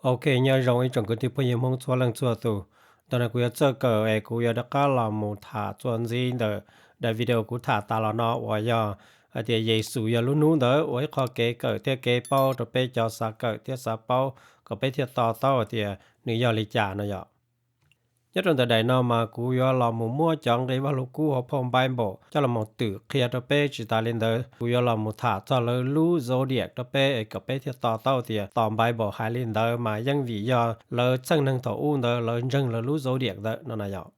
Ok, nyob zoo ib tsoom kwv tij phooj ywg Hmoob txhua leej txhua tus. Ntawm no kuv yuav txawj kawm es kuv yuav rov qab los mus tham txuas ntxiv ntawm daim video kuv tham tas los no uas yog hais tias Yexus yog lub hnub ntawd ua ib qho kev kawm thiab kev paub rau peb cov xav kawm thiab xav paub kom peb thiaj to taub hais tias nws yog li cas no yom. Nyob rau ntawm daim no mas kuv yuav los mus muab cov nqe Vaj Lug Kub hauv phau Bible coj los mus twm qhia rau peb. Tsis tas li ntawd kuv yuav los mus tham txog lawv lub zodiac rau peb es kom peb thiaj to taub tias tos Bible hais li ntawd mas yeej vim yog lawv txheej neeg thaum ub ntawd lawv ntseeg lawv lub zodiac ntawd no na yom.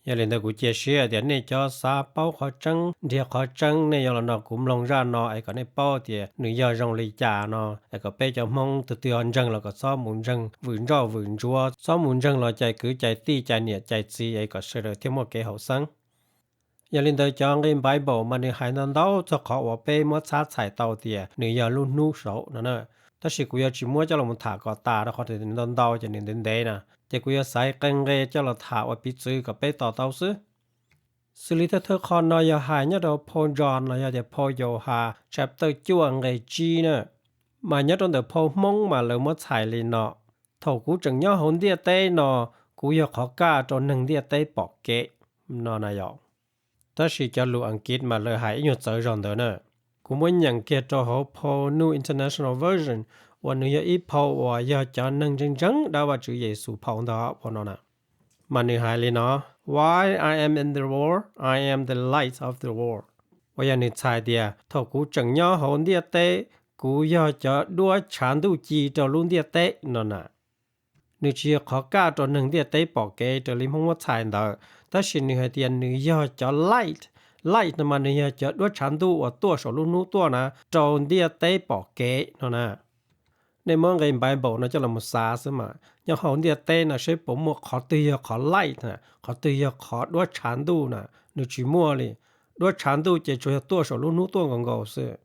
Yog li ntawd kuv cia siab tias nej cov xav paub qhov tseeb nrhiav qhov tseeb nej yuav los nrog kuv mloog zaj no es kom nej paub tias nws yog zoo li cas no es kom peb cov Hmoob tus twg ho ntseeg los kom txhob mus ntseeg vwm ntsoj vwm ntsuav, txhob mus ntseeg los cais kwv cais tij cais niam cais txiv es kom sawv daws thiaj muaj kev haum xeeb. Yog li ntawd cov nqe Bible mas nws hais ntau ntau txog qhov uas peb muab txhab txhais tau tias nws yog lub hnub saud no na. Tab sis kuv yuav tsis muab coj los mus tham kom tas rau qhov tias nws ntau ntau ces nws ntev ntev na, ces kuv yuav xaiv qee nqe coj los tham ua piv txwv kom peb to taub xwb. Xws li thawj thawj qho no yog hais nyob rau phau John los yog tias phau Yauhas chapter cuaj nqe tsib na. Mas nyob rau ntawm phau Hmoob mas lawv muab txhais li no: Thaum kuv tseem nyob hauv ntiaj teb no, kuv yog qhov kaj rau neeg ntiaj teb pom kev no na yom. Tab sis cov lus Askiv mas lawv hais ib nyuag txawv zog ntawd na. Kuv muab nyeem kiag rau hauv phau New International Version uas nws yog ib phau uas yog cov neeg ntseeg ntseeg dab Vajtswv Yexus phau ntag phau no na. Mas nws hais li no: While I am in the world, I am the light of the world. Uas yog nws txhais tias thaum kuv tseem nyob hauv ntiaj teb, kuv yog cov duab tshav ntuj ci rau lub ntiaj teb no na. Nws tsis yog qhov kaj rau neeg ntiaj teb pom kev raws li Hmoob muab txhais ntawd, tab sis nws hais tias nws yog cov light. Light no mas nws yog cov duab tshav ntuj uas tuaj saum lub hnub tuaj na rau ntiaj teb pom kev no na. Nej muab nqe Bible no coj los mus xav xwb mas nyob hauv ntiaj teb no seb puas muaj qhov twg yog qhov light na, qhov twg yog qhov duab tshav ntuj na, nws tsis muaj li. Duab tshav ntuj ces tsuas yog tuaj saum lub hnub tuaj nkaus nkaus xwb.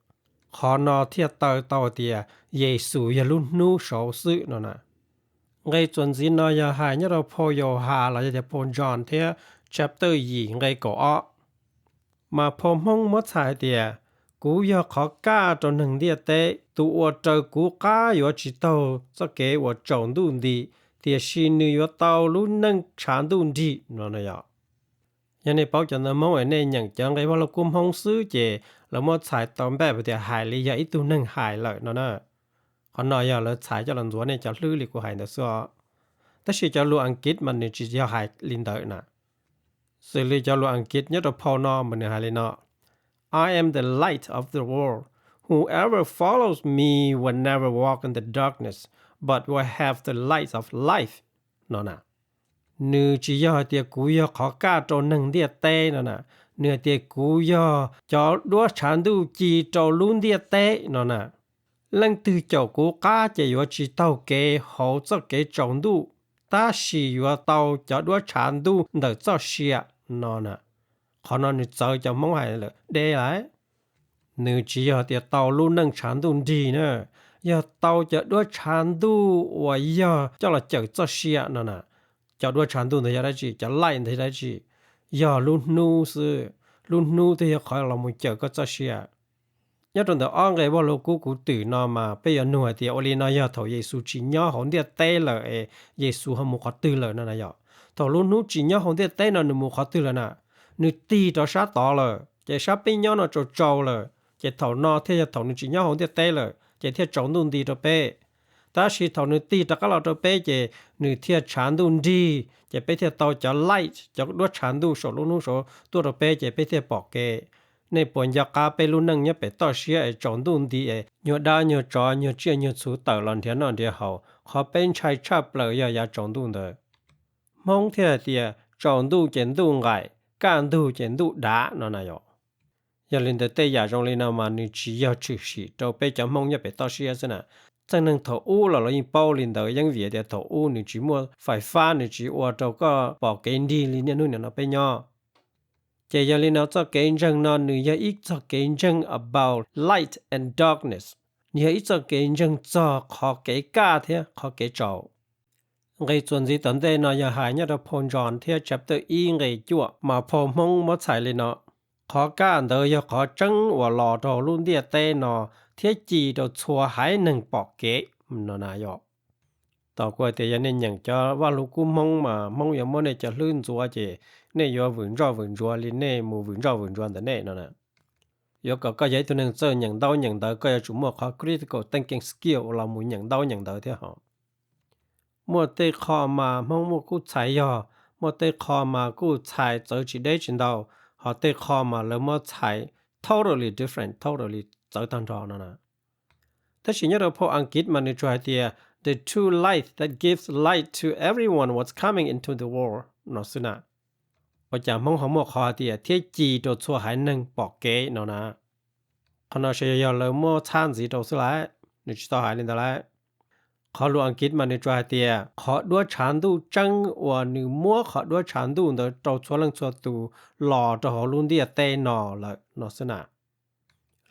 Qhov no thiaj taw tau tias Yexus yog lub hnub saud xwb no na. Nqe txuas ntxiv no yog hais nyob rau phau Yauhas los yog tias phau John thiab chapter yim nqe kaum ob. Mas phau Hmoob muab txhais hais tias, kuv yog qhov kaj rau neeg ntiaj teb, tus uas raws kuv qab yuav tsis taug txoj kev uas tsaus ntuj nti, tiam sis nws yuav tau lub neej tshav ntuj nrig no na yom. Yog nej paub cov ntawv Hmoob es nej nyeem cov nqe Vaj Lug Kub Hmoob xwb ces lawv muab txhais tau npaj tias hais li yog ib tug neeg hais lawm no na. Qhov no yog lawv txhais coj los ntxuav nej cov hlwb li kuv hais ntawd xwb os. Tab sis cov lus Askiv mas nws tsis yog hais li ntawd na. Xws li cov lus Askiv nyob rau phau no mas nws hais li no: I am the light of the world. Whoever follows me will never walk in the darkness, but will have the light of life no na. Nws tsis yog hais tias kuv yog qhov kaj rau neeg ntiaj teb no na, nws hais tias kuv yog cov duab tshav ntuj ci rau lub ntiaj teb no na. Leej twg caum kuv qab ces yuav tsis taug kev hauv txoj kev tsaus ntuj, tab sis yuav tau cov duab tshav ntuj ntawm txoj sia no na. Qhov no nws txawv cov Hmoob hais lawm deb lawm. Nws tsis yog tias tau lub neej tshav ntuj nrig na, yog tau cov duab tshav ntuj uas yog coj los cawm txoj sia no na. Cov duab tshav ntuj ntawd yog dab tsi? Cov light ntawd yog dab tsi? Yog lub hnub xwb. Lub hnub thiaj yog qhov los mus cawm koj txoj sia. Nyob rau ntawm ob nqe Vaj Lug Kub kuv twm no mas peb yuav nug hais tias ua li no yog thaum Yexus tsis nyob hauv ntiaj teb lawm es Yexus ho mus qhov twg lawm no na yom? Thaum lub hnub tsis nyob hauv ntiaj teb no nws mus qhov twg lawm na? Nws tig rau sab tod lawm, ces sab peb nyob no tsaus tsaus lawm, ces thaum no thiaj yog thaum nws tsis nyob hauv ntiaj teb lawm ces thiaj tsaus ntuj nti rau peb. Tab sis thaum nws tig rov qab los rau peb ces nws thiaj tshav ntuj nrig, ces peb thiaj tau cov light, cov duab tshav ntuj saum lub hnub saud tuaj rau peb ces peb thiaj pom kev. Nej puas nco qab peb lub neej nyob pem toj siab es tsaus ntuj nti es nyuag dab nyuag tsov nyuag tsiaj nyuag txhu tawm los nrhiav noj nrhiav haus? Qhov peb ntshai tshaj plaws yog yav tsaus ntuj ntawd. Hmoob thiaj hais tias tsaus ntuj ces ntuj nqaim, kaj ntug ces ntuj dav no na yom. Yog li ntawd tej yam zoo li no mas nws tsis yog tshwm sim rau peb cov Hmoob nyob pem toj siab xwb na. Txheej neeg thaum ub los lawv yeej paub li ntawd, yeej vim tias thaum ub nws tsis muaj fais fab, nws tsis ua rau koj pom kev nrig li niaj hnub niam no peb nyob. Ces yog li no txoj kev ntseeg no nws yog ib txoj kev ntseeg about light and darkness. Nws yog ib txoj kev ntseeg txog qhov kev kaj thiab qhov kev tsaus. Nqe txuas ntxiv tom ntej no yog hais nyob rau phau John thiab chapter ib nqe cuaj mas phau Hmoob muab txhais li no: Qhov kaj ntawd yog qhov tseeb uas los rau lub ntiaj teb no thiab ci rau txhua haiv neeg pom kev no na yom. Tau kuv hais tias yog nej nyeem cov Vaj Lug Kub Hmoob mas Hmoob yuav muab nej cov hlwb ntxuav ces nej yuav vwm ntsoj vwm ntsuav li nej mus vwm ntsoj vwm ntsuav ntawm nej no na. Yuav kom koj yog ib tug neeg txawj nyeem ntaub nyeem ntawv koj yuav tsum muaj qhov critical thinking skill uas los mus nyeem ntaub nyeem ntawv thiab hos. Muaj tej qho mas Hmoob muaj kuj txhais yog, muaj tej qho mas kuj txhais txawv tsis deb tsis ntau, hos tej qho mas lawv muab txhais totally different, totally txawv tag nrho no na. Tab sis nyob rau phau Askiv mas nws tsuas hais tias the true light that gives light to everyone was coming into the world no xwb na. Ua cas Hmoob ho muaj qhov hais tias thiab ci rau txhua haiv neeg pom kev no na? Qhov no sav yog yog lawv muab txhab ntxiv rau xwb lawm, nws tsis tau hais li ntawd lawm. Qhov lus Askiv mas nws tsuas hais tias qhov duab tshav ntuj tseeb uas nws muab qhov duab tshav ntuj ntawd rau txhua leej txhua tus los rau hauv lub ntiaj teb no lawm no xwb na.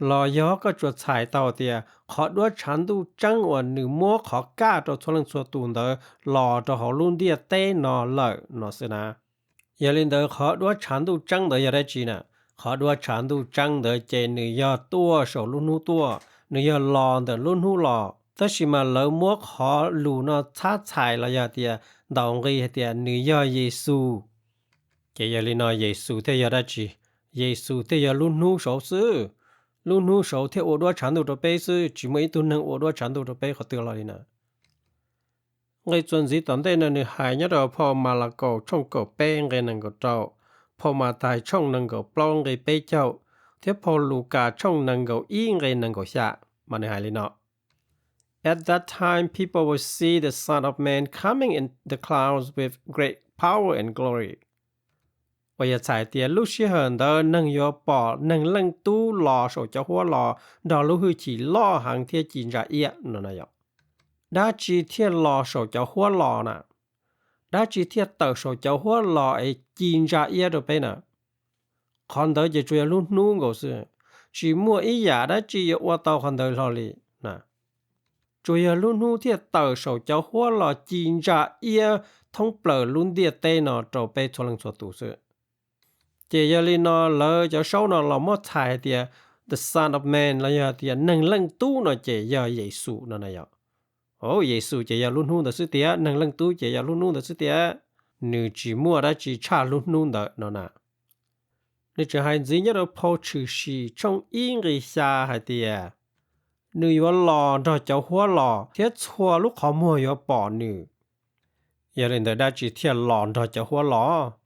Los yog koj tsuas txhais tau tias qhov duab tshav ntuj tseeb uas nws muab qhov kaj rau txhua leej txhua tus ntawd los rau hauv lub ntiaj teb no lawm no xwb na. Yog li ntawd qhov duab tshav ntuj tseeb ntawd yog dab tsi na? Qhov duab tshav ntuj tseeb ntawd ces nws yog tuaj saum lub hnub tuaj, nws yog los ntawm lub hnub los, tab sis mas lawv muab qhov lus no txhab txhais los yog tias ntaus nqi hais tias nws yog Yexus. Ces yog li no Yexus thiaj yog dab tsi? Yexus thiaj yog lub hnub saud xwb. Lub hnub saud thiaj ua duab tshav ntuj rau peb xwb, tsis muaj ib tug neeg ua duab tshav ntuj rau peb qhov twg los li na. Nqe txuas ntxiv tom ntej no nws hais nyob rau phau Malakaus tshooj kaum peb nqe nees nkaum rau, phau Mathais tshooj nees nkaum plaub nqe peb caug, thiab phau Lukas tshooj nees nkaum ib nqe nees nkaum xya, mas nws hais li no: At that time people will see the Son of Man coming in the clouds with great power and glory. Uas yog txhais tias lub sij hawm ntawd neeg yuav pom Neeg Leej Tub los saum cov huab los nrog lub hwj chim loj heev thiab ci ntsa iab no na yom. Dab tsi thiaj los saum cov huab los na? Dab tsi thiaj tawm saum cov huab los es ci ntsa iab rau peb na? Qhov ntawd ces tsuas yog lub hnub nkaus xwb, tsis muaj ib yam dab tsi yuav ua tau qhov ntawd hlo li na. Tsuas yog lub hnub thiaj tawm saum cov huab los ci ntsa iab thoob plaws lub ntiaj teb no rau peb txhua leej txhua tus xwb. Ces yog li no lawv cov saub no los muab txhais hais tias the Son of Man los yog tias Neeg Leej Tub no ces yog Yexus no na yom. Yexus ces yog lub hnub ntawd xwb tiag, Neeg Leej Tub ces yog lub hnub ntawd xwb tiag, nws tsis muaj dab tsi tshaj lub hnub ntawd no na. Nws tseem hais ntxiv nyob rau phau Tshwm Sim tshooj ib nqe xya hais tias nws yuav los nrog cov huab los thiab txhua lub qhov muag yuav pom nws. Yog li ntawd dab tsi thiaj los nrog cov huab los?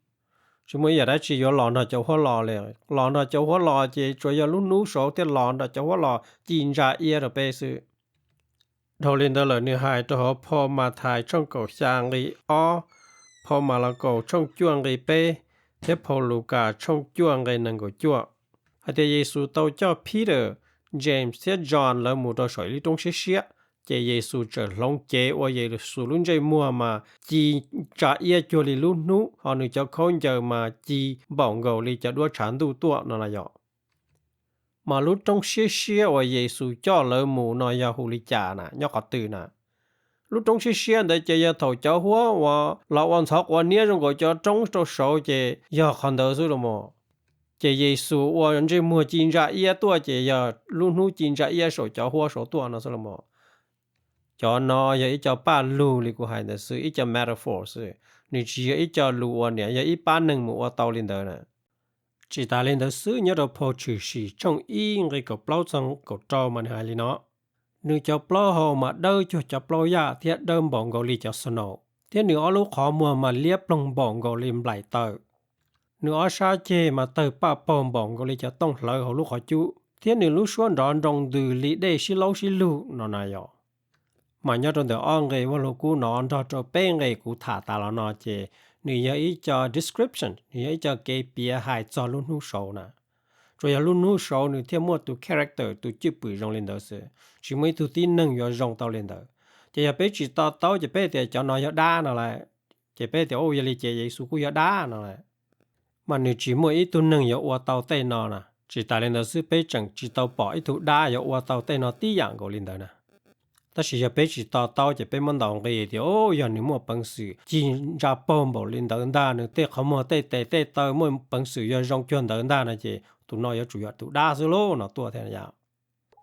Tsis muaj ib yam dab tsi yuav los nrog cov huab los li. Los nrog cov huab los ces tsuas yog lub hnub saud thiaj los nrog cov huab los ci ntsa iab rau peb xwb. Dhau li ntawd lawm nws hais rau hauv phau Mathais tshooj kaum xya nqe ob, phau Malakaus tshooj cuaj nqe peb, thiab phau Lukas tshooj cuaj nqe nees nkaum cuaj, hais tias Yexus tau coj Peter, James thiab John lawv mus rau saum ib lub roob siab siab. Ces Yexus txawm hloov cev ua Yexus lub ntsej muag mas ci ntsa iab cuag li lub hnub, ho nws cov khaub ncaws mas ci npaum nkaus li cov duab tshav ntuj tuaj no na yom. Mas lub roob siab siab uas Yexus coj lawv mus no yog hu li cas na, nyob qhov twg na? Lub roob siab siab ntawd ces yog thaum cov huab uas los ua ntxhov quav niab zoo nkaus cov roob rau saud ces yog qhov ntawd xwb los mas. Ces Yexus ua ntsej muag ci ntsa iab tuaj ces yog lub hnub ci ntsa iab saum cov huab saud tuaj no xwb los mas. Cov no yog ib co paj lug li kuv hais ntawd xwb, ib co metaphor xwb, nws tsis yog ib co lus uas niam yog ib pab neeg mus ua tau li ntawd na. Tsis tas li ntawd xwb, nyob rau phau Tshwm Sim tshooj ib nqe kaum plaub txog kaum rau mas nws hais li no: Nws cov plaub hau mas dawb cuag cov plaub yaj thiab dawb npaum nkaus li cov snow, thiab nws ob lub qhov muag mas liab ploog npaum nkaus li nplaim taws. Nws ob sab ceg mas tawg paj paug npaum nkaus li cov tooj hlawv hauv lub qhov cub, thiab nws lub suab nrov nroo ntws li dej sib laub sib lug no na yom. Mas nyob rau ntawm ob nqe Vaj Lug Kub no nrog rau peb nqe kuv tham tas los no ces nws yog ib co description, nws yog ib co kev piav hais txog lub hnub saud na. Tsuas yog lub hnub saud nws thiaj muaj tus character, tus cwj pwm zoo li ntawd xwb, tsis muaj ib tug tib neeg yuav zoo tau li ntawd. Ces yog peb tsis to taub ces peb tias cov no yog dab no lawm, ces peb tias u yog li ces Yexus kuj yog dab no lawm. Mas nws tsis muaj ib tug neeg yuav ua tau tej no na. Tsis tas li ntawd xwb, peb tseem tsis tau pom ib tug dab yuav ua tau tej no tib yam nkaus li ntawd na. Tab sis yog peb tsis to taub ces peb muab ntaus nqi tias o, yog nws muaj peev xwm ci ntsa paug npaum li ntawd ntag, nws tej qhov muag tej tes tej taw muaj peev xwm yuav zoo cuag ntawd ntag no ces tus no yuav tsum yog tus dab xwb lauj no tuaj thiab yom.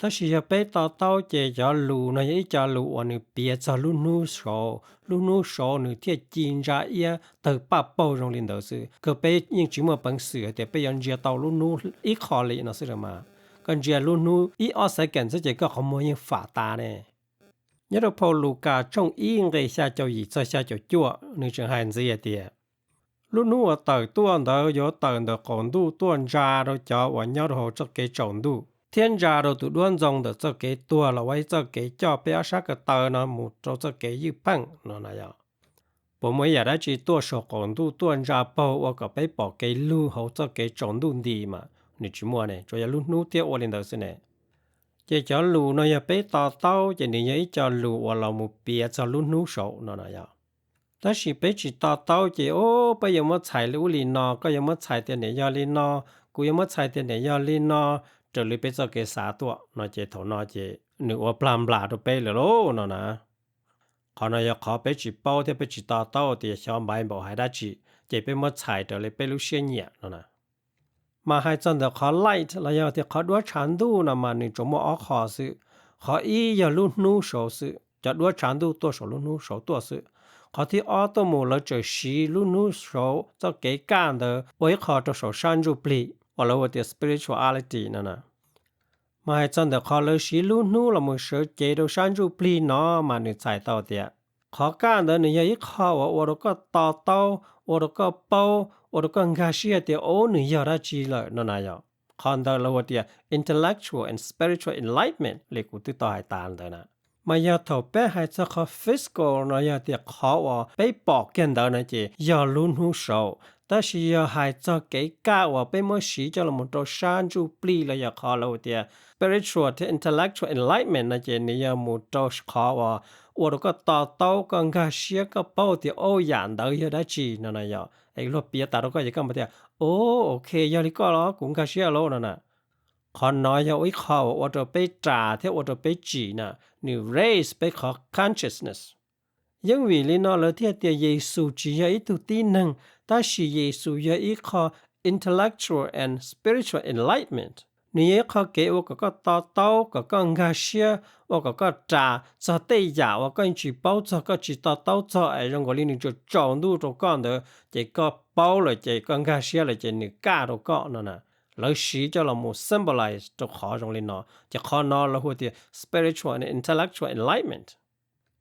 Tab sis yog peb to taub ces cov lus no yog ib co lus uas nws piav txog lub hnub saud, lub hnub saud nws thiaj ci ntsa iab tawg paj paug zoo li ntawd xwb. Kawg peb yeej tsis muaj peev xwm hais tias peb yuav ntsia tau lub hnub ib qho li no xwb los mas. Koj ntsia lub hnub ib ob second xwb ces koj qhov muag yeej fam tas ne. Nyob rau phau Lukas tshooj ib nqe xya caum yim txog xya caum cuaj, nws tseem hais ntxiv hais tias, lub hnub uas tawm tuaj ntawd yuav tawm ntawm qaum ntuj tuaj ntsa rau cov uas nyob rau hauv txoj kev tsaus ntuj, thiab ntsa rau tus duab ntxoo ntawm txoj kev tuag los ua ib txoj kev coj peb ob sab ko taw no mus rau txoj kev ywj pheej no na yom. Puas muaj ib yam dab tsi tuaj saum qaum ntuj tuaj ntsa paug ua kom peb pom kev lug hauv txoj kev tsaus ntuj nti mas? Nws tsis muaj ne, tsuas yog lub hnub thiab ua li ntawd xwb ne. Ces cov lus no yog peb to taub ces nws yog ib co lus uas los mus piav txog lub hnub saud no na yom. Tab sis peb tsis to taub ces, o, peb yuav muab txhais li ub li no, koj yuav muab txhais tias nim yog li no, kuv yuav muab txhais tias nim yog li no, raws li peb txoj kev xav tuaj no ces thaum no ces nws ua plag nplas rau peb lawm lauj no na. Qhov no yog qhov peb tsis paub thiab peb tsis to taub tias xyov Bible hais dab tsi, ces peb muab txhais raws li peb lub siab nyiam no na. Mas hais txog ntawm qhov light los yog tias qhov duab tshav ntuj no mas nws tsuas muaj ob qho xwb. Qhov ib yog lub hnub saud xwb, cov duab tshav ntuj tuaj saum lub hnub saud tuaj xwb. Qhov thib ob tuaj mus lawv tseem siv lub hnub saud txoj kev kaj ntawd ua ib qho rau saum sab ntsuj plig uas lawv hu tias spirituality no na. Mas hais txog ntawm qhov lawv siv lub hnub los mus sawv cev rau sab ntsuj plig no mas nws txhais tau tias qhov kaj ntawd nws yog ib qho uas ua rau koj to taub, ua rau koj paub, ua rau koj nkag siab tias, o, nws yog dab tsi lawm no na yom. Qhov ntawd lawv hu tias intellectual and spiritual enlightenment li kuv twb tau hais tas ntawd na. Mas yog thaum peb hais txog qhov physical no yog tias qhov uas peb pom kiag ntawd no ces yog lub hnub saud. Tab sis yog hais txog kev kaj uas peb muab siv coj los rau sab ntsuj plig los yog qhov lawv hu tias spiritual thiab intellectual enlightenment no ces nws yog mus rau qhov uas ua rau koj to taub, koj nkag siab, koj paub tias, o, yam ntawd yog dab tsi no na yom. Es luag piav tas rau koj ces koj mas tias, o, ok, yog li koj los kuv nkag siab lauj no na. Qhov no yog ib qho uas ua rau peb ras thiab ua rau peb tsim na, nws raise peb qhov consciousness. Yeej vim li no lawv thiaj tias Yexus tsis yog ib tug tib neeg, tab sis Yexus yog ib qho intellectual and spiritual enlightenment. Nws yog ib qho kev ua kom koj to taub, kom koj nkag siab, ua kom koj ras txog tej yam uas koj yeej tsis paub txog, koj tsis to taub txog es zoo nkaus li nws tsaus tsaus ntuj rau koj ntawd ces koj paub lawm ces koj nkag siab lawm ces nws kaj rau koj no na. Lawv siv coj los mus symbolize rau qhov zoo li no, ces qhov no lawv hu tias spiritual and intellectual enlightenment.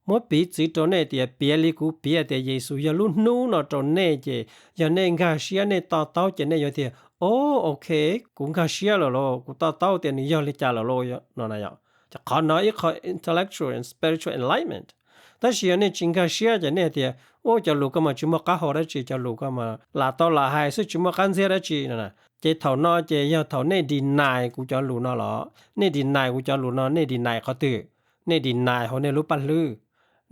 Muab piv txwv rau nej tias piav li kuv piav tias Yexus yog lub hnub no rau nej ces yog nej nkag siab nej to taub ces nej yuav tias, o, ok, kuv nkag siab lawm lauj, kuv to taub tias nws yog li cas lawm lauj no na yom. Ces qhov no ib qho intellectual and spiritual enlightenment. Tab sis yog nej tsis nkag siab ces nej tias, u, cov lus koj mas tsis muaj qab hau dab tsi, cov lus koj mas lam tau lam hais xwb tsis muaj qab ntxiab dab tsi no na. Ces thaum no ces yog thaum nej deny kuv cov lus no los, nej deny kuv cov lus no, nej deny qhov twg? Nej deny hauv nej lub paj hlwb,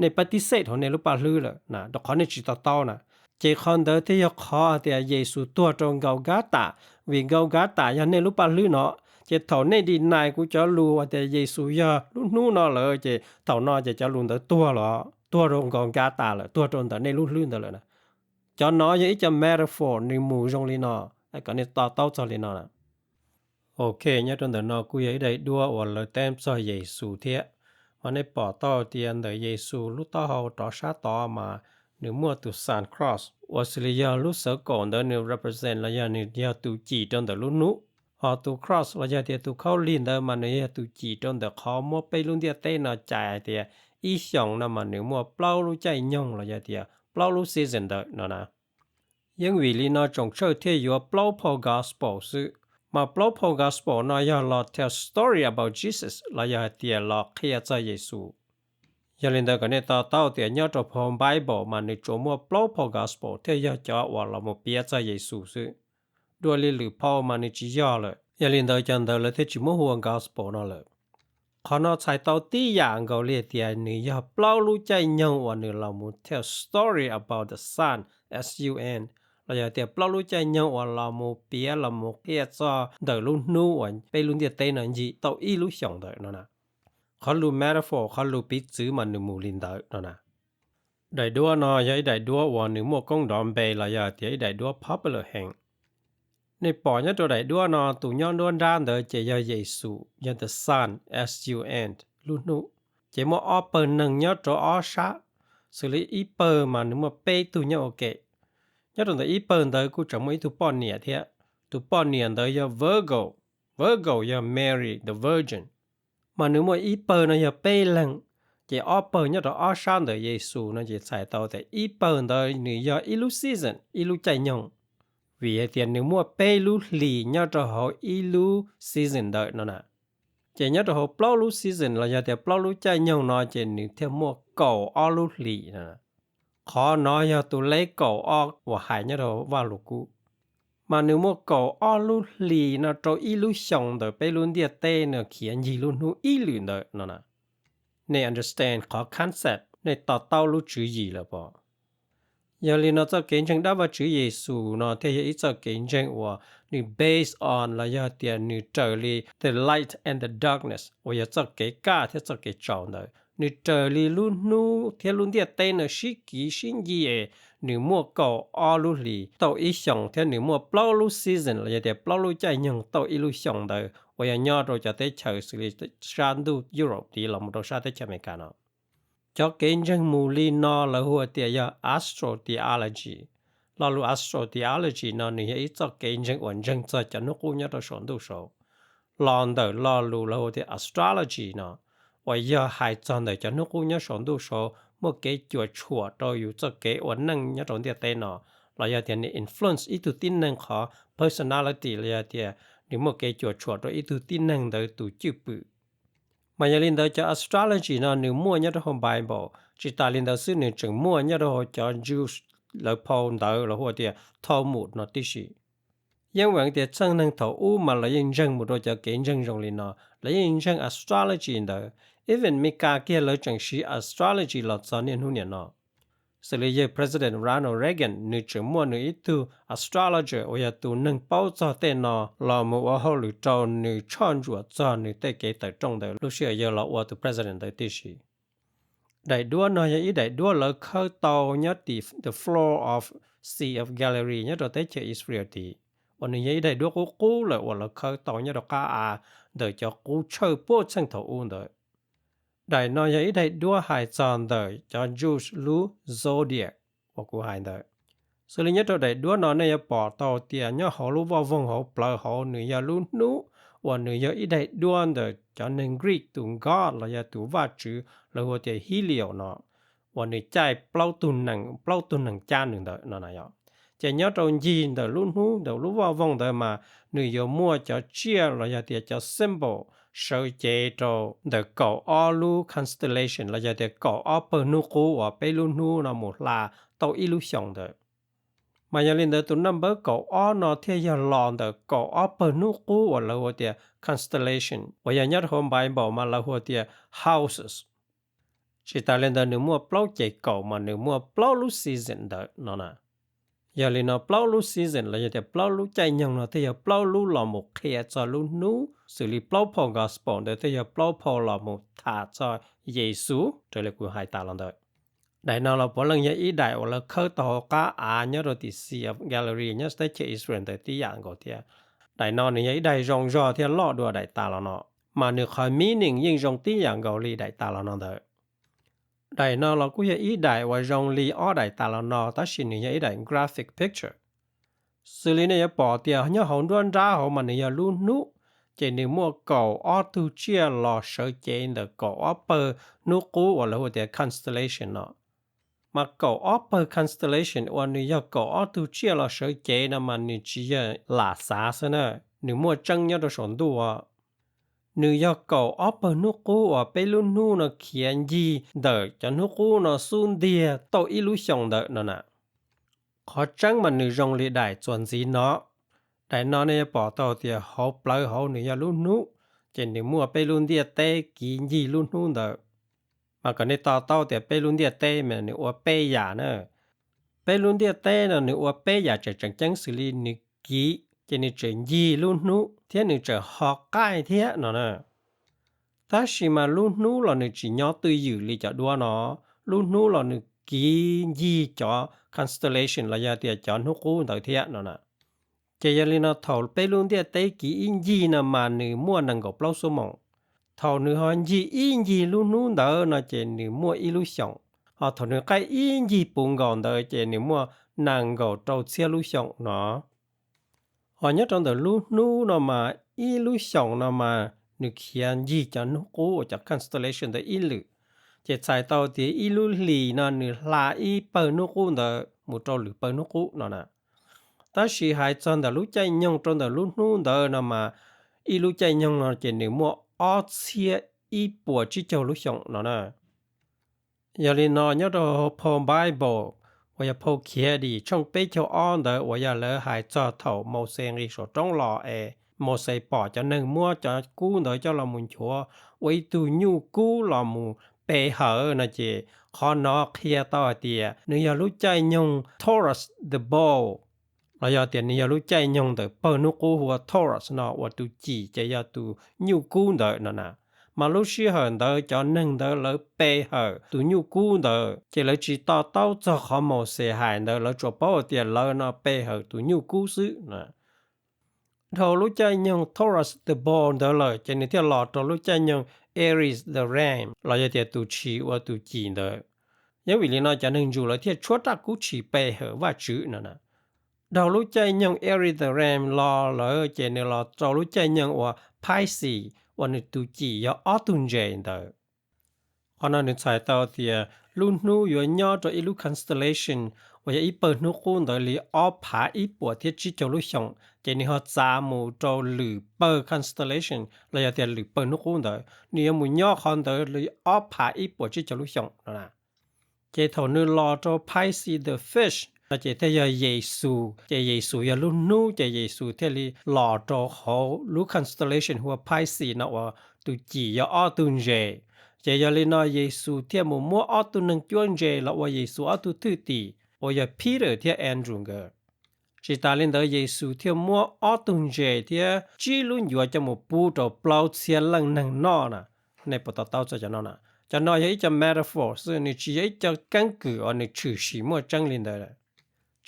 nej pab tib xej hauv nej lub paj hlwb lawm na, rau qhov nej tsis to taub na. Ces qhov ntawd thiaj yog qhov hais tias Yexus tuag rau Nkaus Kab Tas, vim Nkaus Kab Tas yog nej lub paj hlwb no. Ces thaum nej deny kuv cov lus hais tias Yexus yog lub hnub no lawm, ces thaum no ces cov lus ntawd tuag los, tuag rau Nkaus Kab Tas lawm, tuag rau ntawm nej lub hlwb ntawd lawm na. Cov no yog ib co metaphor nws mus zoo li no, kom nej to taub txog li no na. Ok, nyob rau ntawm no kuj yog ib daim duab uas lawv teb txog Yexus thiab. Mas nej pom tau tias ntawm Yexus lub taub hau rov sab tod mas nws muaj tus sign cross uas xws li yog lub xawv kaum ntawd nws represent los yog nws yog tus cim rau ntawm lub hnub. Ho tus cross los yog tias tus khaub lig ntawd mas nws yog tus cim rau ntawm qhov muab peb lub ntiaj teb no cais hais tias ib xyoos no mas nws muaj plaub lub caij nyoog los yog tias plaub lub season ntawd no na. Yeej vim li no tsoom tshawj thiaj yuav plaub phau gospel xwb. Mas plaub phau gospel no yog los tell story about Jesus los yog hais tias los qhia txog Yexus. Yog li ntawd kom nej to taub tias nyob rau phau Bible mas nws tsuas muaj plaub phau gospel thiaj yog cov uas los mus piav txog Yexus xwb. Dua li lwm phau mas nws tsis yog lawm, yog li ntawd cov ntawd lawv thiaj tsis muab hu ua gospel no lawm. Qhov no txhais tau tib yam nkaus li tias nws yog plaub lub caij nyoog uas nws los mus tell story about the sun, S U N, los yog tias plaub lub caij nyoog uas los mus piav los mus qhia txog ntawm lub hnub uas peb lub ntiaj teb no ncig tau ib lub xyoos ntawd no na. Qhov lus metaphor, qhov lus piv txwv mas nws mus li ntawd no na. Daim duab no yog ib daim duab uas nws muaj koob nrov npe los yog tias ib daim duab popular heev. Nej pom nyob rau daim duab no, tus nyob nruab nrab ntawd ces yog Yexus, yog the sun, S U N, lub hnub. Ces muaj ob pawg neeg nyob rau ob sab, xws li ib pawg mas nws muaj peb tug nyob ua ke. Nyob rau ntawm ib pawg ntawd kuj tseem muaj ib tug poj niam thiab. Tus poj niam ntawd yog Virgo, Virgo yog Mary the Virgin. Mas nws muaj ib pawg no yog peb leeg, ces ob pawg nyob rau ob sab ntawm Yexus no ces txhais tau tias ib pawg ntawd nws yog ib lub season, ib lub caij nyoog, vim hais tias nws muaj peb lub hlis nyob rau hauv ib lub season ntawd no na. Ces nyob rau hauv plaub lub season los yog tias plaub lub caij nyoog no ces nws thiaj muaj kaum ob lub hlis no. Qhov no yog tus lej kaum ob uas hais nyob rau Vajluskub. Mas nws muaj kaum ob lub hlis no rau ib lub xyoos ntawm peb lub ntiaj teb no khiav ncig lub hnub ib lwm ntawd no na. Nej understand qhov concept, nej to taub lub tswv yim lawm pom? Yog li no txoj kev ntseeg dab Vajtswv Yexus no thiaj yog ib txoj kev ntseeg uas nws based on los yog tias nws raws li the light and the darkness uas yog txoj kev kaj thiab txoj kev tsaus ntawd. Nws raws li lub hnub thiab lub ntiaj teb no sib kiv sib ncig es nws muaj kaum ob lub hlis tauj ib xyoos thiab nws muaj plaub lub season los yog tias plaub lub caij nyoog tauj ib lub xyoos ntawd uas yog nyob rau cov teb chaws xws li sab ntuj Europe tid los mus rau sab teb chaws Amelikas no. Cov kev ntseeg mus li no lawv hu tias yog astro theology. Lo lus astro theology no nws yog ib txoj kev ntseeg uas ntseeg txog cov hnub qub nyob rau saum ntuj saud. Los ntawm lo lus lawv hu tias astrology no, uas yog hais txog ntawm cov hnub qub nyob saum ntuj saud muaj kev cuam tshuam rau yus txoj kev ua neej nyob rau ntiaj teb no, los yog tias nws influence ib tug tib neeg qhov personality los yog tias nws muaj kev cuam tshuam rau ib tug tib neeg ntawd tus cwj pwm. Mas yog li ntawd cov astrology no nws muaj nyob rau hauv Bible, tsis tas li ntawd xwb nws tseem muaj nyob rau hauv cov Jews lawv phau ntawv los hu tias Talmud no tib si. Yeej vim tias txheej neeg thaum ub mas lawv yeej ntseeg mus rau cov kev ntseeg zoo li no, lawv yeej ntseeg astrology ntawd. Even Meskas kiag lawv tseem siv astrology los txog niaj hnub niam no. Xws li yawg President Ronald Reagan nws tseem muaj nws ib tug astrologer uas yog tus neeg paub txog tej no los mus ua hauj lwm rau nws tshoj ntsuam txog nws tej kev tawm rooj ntawd lub sij hawm yawg los ua tus president ntawd tib si. Daim duab no yog ib daim duab lawv khawb tau nyob tim the floor of Sea of Galilee nyob rau teb chaws Israel tid, uas nws yog ib daim duab qub qub lawm uas lawv khawb tau nyob rau qab av ntawm cov qub tshawj puag txheej thaum ub ntawd. Daim no yog ib daim duab hais txog ntawm cov Jews lub zodiac uas kuv hais ntawd. Xws li nyob rau daim duab no nej yuav pom tau tias nyob hauv lub voj voog hauv plawv hauv nws yog lub hnub uas nws yog ib daim duab ntawm cov neeg Greek tus god los yog tus vaj tswv lawv hu tias Helios no, uas nws caij plaub tug nees, plaub tug nees cab nws ntawd no na yom. Ces nyob rau ncig ntawm lub hnub ntawm lub voj voog ntawd mas nws yuav muaj cov tsiaj los yog tias cov symbol sawv cev rau ntawm kaum ob lub constellation los yog tias kaum ob pawg hnub qub uas peb lub hnub no mus hla tau ib lub xyoos ntawd. Mas yog li ntawd tus naj npawb kaum ob no thiaj yog los ntawm kaum ob pawg hnub qub uas lawv hu tias constellation, uas yog nyob rau hauv Bible mas lawv hu tias houses. Tsis tas li ntawd nws muaj plaub ces kaum mas nws muaj plaub lub season ntawd no na. Yog li no plaub lub season los yog tias plaub lub caij nyoog no thiaj yog plaub lub los mus qhia txog lub hnub, xws li plaub phau gospel ntawd thiaj yog plaub phau los mus tham txog Yexus raws li kuv hais tas los ntawd. Daim no los puav leej yog ib daim uas lawv khawb tau hauv qab av nyob rau tim Sea of Galilee nyob teb chaws Israel ntawd tib yam nkaus thiab. Daim no nws yog ib daim zoo zog thiab loj dua daim tas los no, mas nws qhov meaning yeej zoo tib yam nkaus li daim tas los no ntawd. Daim no los kuj yog ib daim uas zoo li ob daim tas los no tab sis nws yog ib daim graphic picture. Xws li nej yuav pom tias nyob hauv nruab nrab hauv mas nws yog lub hnub, ces nws muaj kaum ob tug tsiaj los sawv cev ntawm kaum ob pawg hnub qub uas lawv hu tias constellation no. Mas kaum ob pawg constellation uas nws yog kaum ob tug tsiaj los sawv cev no mas nws tsis yog lam xav xwb na, nws muaj tseeb nyob rau saum ntuj. Nws yog kaum ob pawg hnub qub uas peb lub hnub no khiav ncig ntawm cov hnub qub no xub ntiag tau ib lub xyoos ntawd no na. Qhov tseeb mas nws zoo li daim txuas ntxiv no. Daim no nej yuav pom tau tias hauv plawv hauv nws yog lub hnub, ces nws muaj peb lub ntiaj teb kiv ncig lub hnub ntawd. Mas kom nej to taub tias peb lub ntiaj teb mas nws ua peb yam na. Peb lub ntiaj teb no nws ua peb yam tseem tseem ceeb xws li nws kiv ces nws tseem ncig lub hnub thiab nws tseem ho qaij thiab no na. Tab sis mas lub hnub los nws tsis nyob twj ywm li cov duab no, lub hnub los nws kiv ncig cov constellation los yog tias cov hnub qub ntawd thiab no na. Ces yog li no thaum peb lub ntiaj teb kiv ib ncig no mas nws muaj nees nkaum plaub xuab moos. Thaum nws ho ncig ib ncig lub hnub ntawd no ces nws muaj ib lub xyoos. Ho thaum nws qaij ib ncig puv nkaus ntawd ces nws muaj nees nkaum rau txhiab lub xyoos no. Ho nyob rau ntawm lub hnub no mas ib lub xyoos no mas nws khiav ncig cov hnub qub uas cov constellation ntawd ib lwm. Ces txhais tau tias ib lub hlis no nws hla ib pawg hnub qub ntawd mus rau lwm pawg hnub qub no na. Tab sis hais txog ntawm lub caij nyoog rau ntawm lub hnub ntawd no mas ib lub caij nyoog no ces nws muaj ob txhiab ib puas tsib caug lub xyoos no na. Yog li no nyob rau phau Bible uas yog phau Khiav Dim tshooj peb caug ob ntawd uas yog lawv hais txog thaum Mauxes nqis saum roob los es Mauxes pom cov neeg muab cov kub ntawd coj los mus nchuav ua ib tug nyuj kub los mus pe hawm no ces qhov no qhia tau hais tias nws yog lub caij nyoog Taurus the Bull, los yog tias nws yog lub caij nyoog ntawm pawg hnub qub hu ua Taurus no uas tus cim ces yog tus nyuj kub ntawd no na. Mas lub sij hawm ntawd cov neeg ntawd lawv pe hawm tus nyuj kub ntawd ces lawv tsis to taub txog qhov Mauxes hais ntawd, lawv tsuas paub hais tias lawv no pe hawm tus nyuj kub xwb. Dhau lub caij nyoog Taurus the Bull ntawd lawm ces nws thiaj los rau lub caij nyoog Aries the Ram los yog tias tus tshis ua tus cim ntawd. Yeeb vim li no cov neeg Jew lawv thiaj tshuab raj kub tshis pe hawm Vajtswv no na. Dhau lub caij nyoog Aries the Ram los lawm ces nws los rau lub caij nyoog uas Pisces uas nws tus cim yog ob tug ntses ntawd. Qhov no nws txhais tau tias lub hnub yuav nyob rau ib lub constellation uas yog ib pawg hnub qub ntawd li ob phav ib puas thiab tsib caug lub xyoos, ces nws ho txav mus rau lwm pawg constellation los yog tias lwm pawg hnub qub ntawd, nws yuav mus nyob qhov ntawd li ob phav ib puas tsib caug lub xyoos no na. Ces thaum nws los rau Pisces the Fish no ces thiaj yog Yexus, ces Yexus yog lub hnub ces Yexus thiaj li los rau hauv lub constellation hu ua Pisces no uas tus cim yog ob tug ntses. Ces yog li no Yexus thiaj mus muab ob tug neeg cuab ntses los ua Yexus ob tug thwj tim uas yog Peter thiab Andrew nkawd. Tsis tas li ntawd Yexus thiaj muab ob tug ntses thiab tsib lub ncuav coj mus pub rau plaub txhiab leej neeg noj na. Nej puas to taub txog cov no na? Cov no yog ib co metaphor xwb, nws tsis yog ib co keeb kwm uas nws tshwm sim muaj tseeb li ntawd.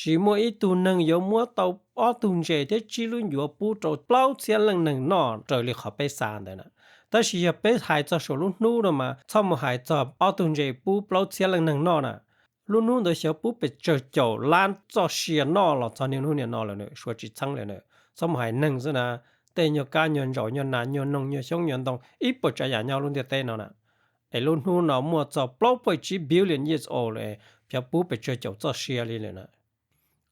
Tsis muaj ib tug neeg yuav muab tau ob tug ntses thiab tsib lub ncuav pub rau plaub txhiab leej neeg noj raws li qhov peb xav ntawd na. Tab sis yog peb hais txog saum lub hnub no mas txhob mus hais txog ob tug ntses pub plaub txhiab leej neeg noj na. Lub hnub ntawd xyov pub pes tsawg caum lab txoj sia noj los txog niaj hnub niam no lawm, suav tsis txheeb lawm na. Txhob mus hais neeg xwb na, tej nyuag kab nyuag ntsaum nyuag nas nyuag noog nyuag xyoob nyuag ntoo ib puas tsav yam nyob lub ntiaj teb no na. Es lub hnub no muaj txog plaub point tsib billion years old lawm, xyov pub pes tsawg caum txoj sia li lawm na.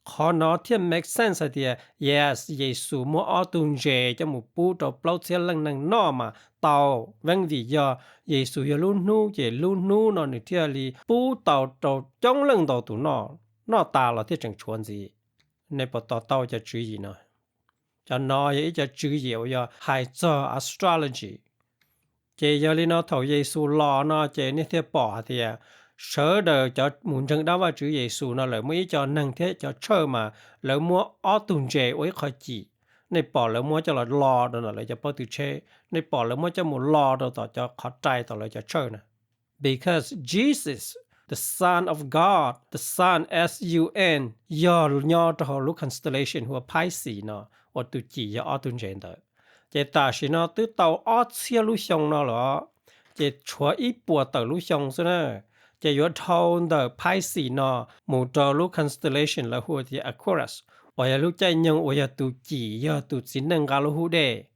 Qhov no thiaj make sense hais tias yes, Yexus muab ob tug ntses coj mus pub rau plaub txhiab leej neeg noj mas tau. Vim vim yog Yexus yog lub hnub ces lub hnub no nws thiaj li pub tau rau coob leej ntau tus noj, noj tas los thiaj tseem tshuav ntxiv. Nej puas to taub cov tswv yim no? Cov no yog ib co tswv yim uas yog hais txog astrology. Ces yog li no thaum Yexus los no ces nej thiaj pom hais tias sawv daws cov mus ntseeg dab Vajtswv Yexus no lawv muaj ib co neeg thiab cov tshawj mas lawv muab ob tug ntses ua ib qho cim. Nej pom lawv muab coj los lo rau ntawm lawv cov pob tw tsheb, nej pom lawv muab coj mus lo rau tom cov qhov rai tom lawv cov tshawj na. Because Jesus, the Son of God, the Sun, S U N, yog nyob rau hauv lub constellation hu ua Pisces no uas tus cim yog ob tug ntses ntawd. Ces tam sim no twb tau ob txhiab lub xyoo no lawm, ces tshuav ib puas tawm lub xyoo xwb na. Ces yuav dhau ntawm Pisces no mus rau lub constellation lawv hu tias Aquarius, uas yog lub caij nyoog uas yog tus cim yog tus txiv neej nqa lub hub dej.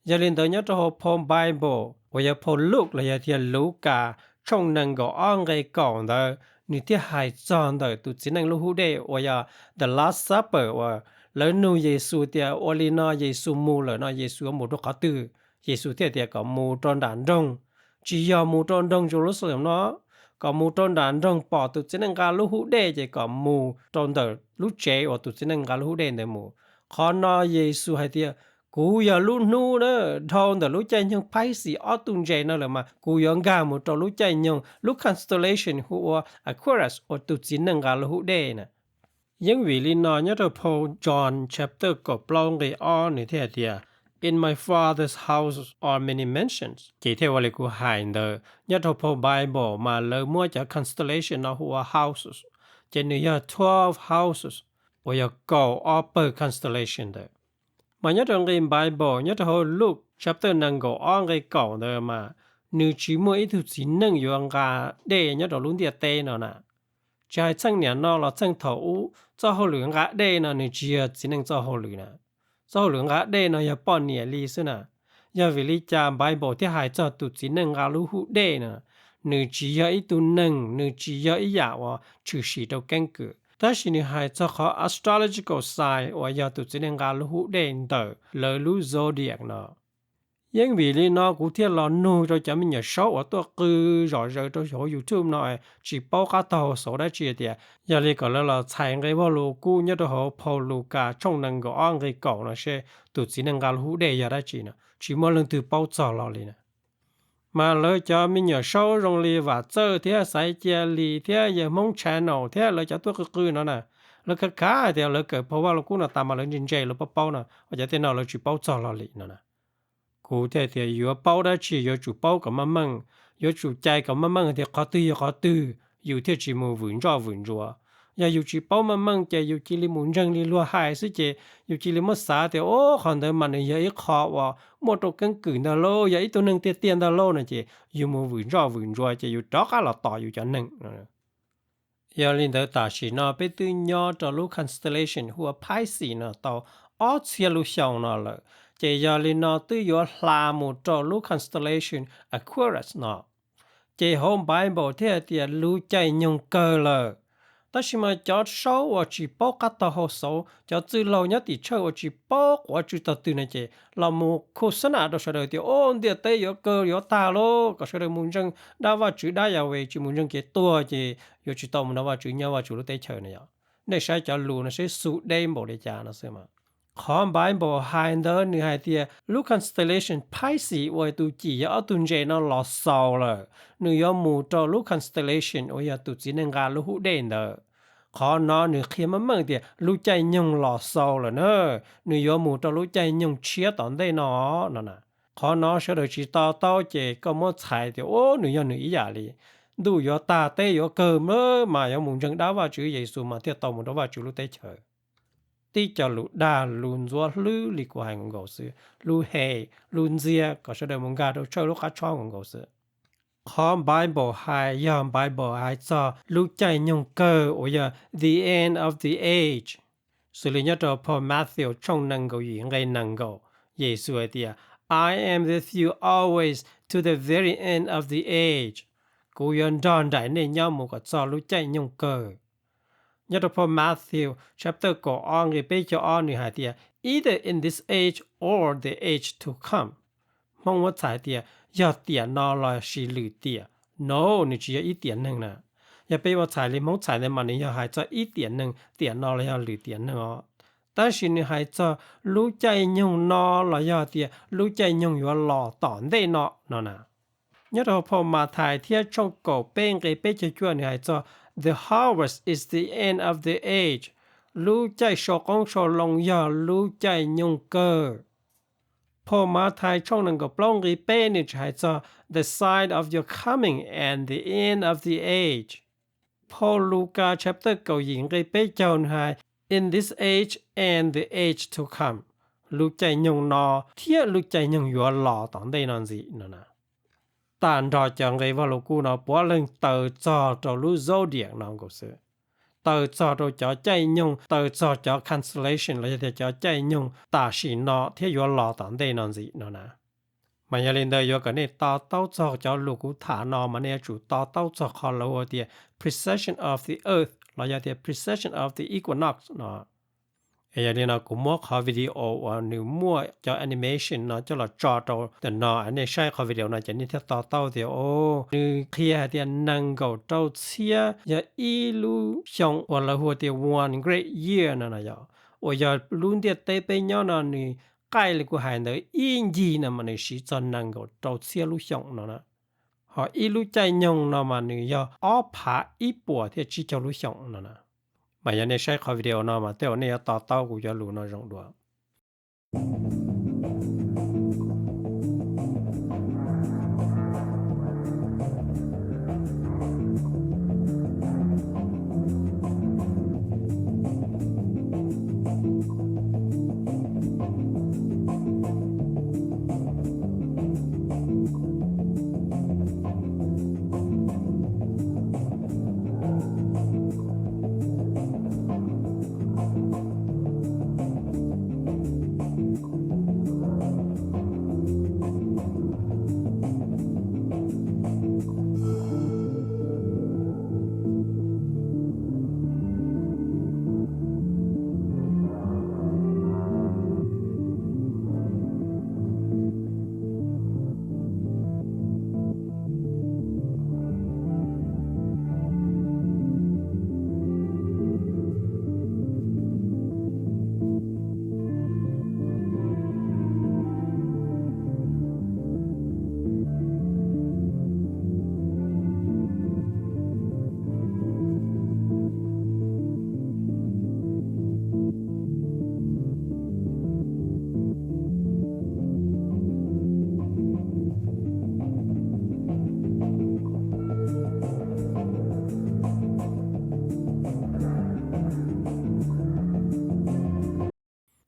Yog li ntawd nyob rau hauv phau Bible uas yog phau Luke los yog tias Lukas tshooj nees nkaum ob nqe kaum ntawd, nws thiaj hais txog ntawm tus txiv neej lub hub dej uas yog the Last Supper uas lawv nug Yexus tias ua li no Yexus mus lawm no Yexus yuav mus rau qhov twg. Yexus thiaj tias kom mus rau nram nroog, tsis yog mus rau nroog Jerusalem no, kom mus rau nram nroog pom tus txiv neej nqa lub hub dej ces kom mus rau ntawm lub tsev uas tus txiv neej nqa lub hub dej ntawd mus. Qhov no Yexus hais tias kuv yog lub hnub na, dhau ntawm lub caij nyoog Pisces ob tug ntses no lawm mas kuv yuav nkag mus rau lub caij nyoog lub constellation hu ua Aquarius uas tus txiv neej nqa lub hub dej na. Yeeb vim li no nyob rau phau John chapter kaum plaub nqe ob nws thiaj hais tias, In my Father's house are many mansions. Ces thiaj ua li kuv hais ntawd, nyob rau phau Bible mas lawv muab cov constellation no hu ua houses, ces nws yog twelve houses. uas yog kaum ob pawg constellation ntawd. Mas nyob rau nqe Bible nyob rau hauv Luke chapter nees nkaum ob nqe kaum ntawd mas nws tsis muaj ib tug txiv neej yuav nqa dej nyob rau lub ntiaj teb no na. Tsis hais txheej niam no los txheej thaum ub, txoj hauj lwm nqa dej no nws tsis yog txiv neej txoj hauj lwm na. Txoj hauj lwm nqa dej no yog poj niam li xwb na. Yog vim li cas Bible thiaj hais txog tus txiv neej nqa lub hub dej na? Nws tsis yog ib tug neeg, nws tsis yog ib yam uas tshwm sim rau keeb kwm, tab sis nws hais txog qhov astrological sign uas yog tus txiv neej nqa lub hub dej ntawm lawv lub zodiac no. Yeej vim li no kuv thiaj los nug rau cov me nyuam saub uas tuaj qw zom zaws rau hauv YouTube no tsis paub qab tog hauv xauv dab tsi tias, yog li kom lawv los txhais nqe Vajluskub nyob rau hauv phau Lukas tshooj nees nkaum ob nqe kaum no seb tus txiv neej nqa lub hub dej yog dab tsi no, tsis muaj leej twg paub txog los li na. Mas lawv cov me nyuam saub zoo li Vam Txawj thiab Xaiv Cia Lis thiab Yawg Hmoob Channel thiab lawv cov tuaj qw qw no na, lawv khav khav hais tias lawv kawm phau Vajluskub no tas mas lawv ntse ntse lawv paub paub no, ua cas tej no lawv tsis paub txog los li no na. Kuv thiaj tias yuav paub dab tsi yuav tsum paub kom meej meej, yuav tsum cais kom meej meej tias qhov twg yog qhov twg, yus thiaj tsis mus vwm ntsoj vwm ntsuav. Yog yus tsis paub meej meej ces yus cia li mus ntseeg li luag hais xwb ces yus cia li muab xav tias, o, qhov ntawd mas nws yog ib qho uas muaj rau keeb kwm ntag lauj, yog ib tug neeg tiag tiag ntag lauj no ces yus mus vwm ntsoj vwm ntsuav ces yus rov qab los tom yus cov neeg. Yog li ntawd tam sim no peb twb nyob rau lub constellation hu ua Pisces no tau ob txhiab lub xyoo no lawm, ces yog li no twb yuav hla mus rau lub constellation Aquarius no. Ces hauv Bible thiaj hais tias lub caij nyoog kawg lawm. Tab sis mas cov saub uas tsis paub qab tog hauv xauv, cov txwj laug nyob tim tsawg uas tsis paub quav tsw tog twg no ces los mus khu xab nam rau sawv daws tias, o, ntiaj teb yuav kawg yuav tag lauj, kom sawv daws mus ntseeg dab Vajtswv dab Yahweh, tsis mus ntseeg ces tuag ces yuav tsis tau mus nrog Vajtswv nyob Vajtswv lub teb chaws no yom. Nej saib cov lus no seb xu deb npaum li cas no xwb mas. Qhov Bible hais ntawd nws hais tias lub constellation Pisces uas tus cim yog ob tug ntses no los xaus lawm, nws yuav mus rau lub constellation uas yog tus txiv neej nqa lub hub dej ntawd. Qhov no nws qhia meej meej tias lub caij nyoog los xaus lawm na, nws yuav mus rau lub caij nyoog tshiab tom ntej no no na. Qhov no sawv daws tsis to taub ces koj muab txhais tias, o, nws yog nws ib yam li ntuj yuav tag teb yuav kawg mas yuav mus ntseeg dab Vajtswv Yexus mas thiaj tau mus rau Vajtswv lub teb chaws. Tib co lus dag lus ntxuav hlwb li kuv hais nkaus nkaus xwb, lus hem lus ntxias kom sawv daws mus nkag rau tsawj lub qab tshob nkaus nkaus xwb. Qhov Bible hais yog Bible hais txog lub caij nyoog kawg uas yog the end of the age. Xws li nyob rau phau Matthew tshooj nees nkaum yim nqe nees nkaum, Yexus hais tias, I am with you always to the very end of the age. Kuv yuav nrog nraim nej nyob mus kom txog lub caij nyoog kawg. Nyob rau phau Matthew chapter kaum ob nqe peb caug ob nws hais tias, either in this age or the age to come. Hmoob muab txhais tias yog tiam no los sis lwm tiam. No, nws tsis yog ib tiam neeg na. Yog peb ua txhais li Hmoob txhais ntawd mas nws yog hais txog ib tiam neeg, tiam no los yog lwm tiam neeg os. Tab sis nws hais txog lub caij nyoog no los yog tias lub caij nyoog yuav los tom ntej no no na. Nyob rau phau Mathais thiab tshooj kaum peb nqe peb caug cuaj nws hais txog the harvest is the end of the age. Lub caij sau qoob sau loo yog lub caij nyoog kawg. Phau Mathais tshooj nees nkaum plaub nqe peb nws tsis hais txog the sign of your coming and the end of the age. Phau Lukas chapter kaum yim nqe peb caug nws hais in this age and the age to come, lub caij nyoog no thiab lub caij nyoog yuav los tom ntej no ntxiv no na. Tag nrho cov nqe Vaj Lug Kub no puav leej taw txog rau lub zodiac no nkaus xwb, taw txog rau cov caij nyoog, taw txog cov constellation los yog tias cov caij nyoog tam sim no thiab yuav los tom ntej no ntxiv no na. Mas yog li ntawd yuav kom nej to taub txog cov lus kuv tham no mas nej yuav tsum to taub txog qhov lawv hu tias precession of the earth los yog tias precession of the equinox no. Yog li no kuv muab qhov video uas nws muaj cov animation no coj los tso rau ntawm no, nej saib qhov video no ces nej thiaj to taub tias, o, nws qhia hais tias nees nkaum rau txhiab yog ib lub xyoo uas lawv hu tias one great year no no yog, uas yog lub ntiaj teb peb nyob no nws qaij li kuv hais ntawd ib ncig no mas nws siv txog nees nkaum rau txhiab lub xyoo no na. Ho ib lub caij nyoog no mas nws yog ob phav ib puas thiab tsib caug lub xyoo no na. Mas yog nej saib qhov video no mas tej zaum nej yuav to taub kuv cov lus no zoo dua.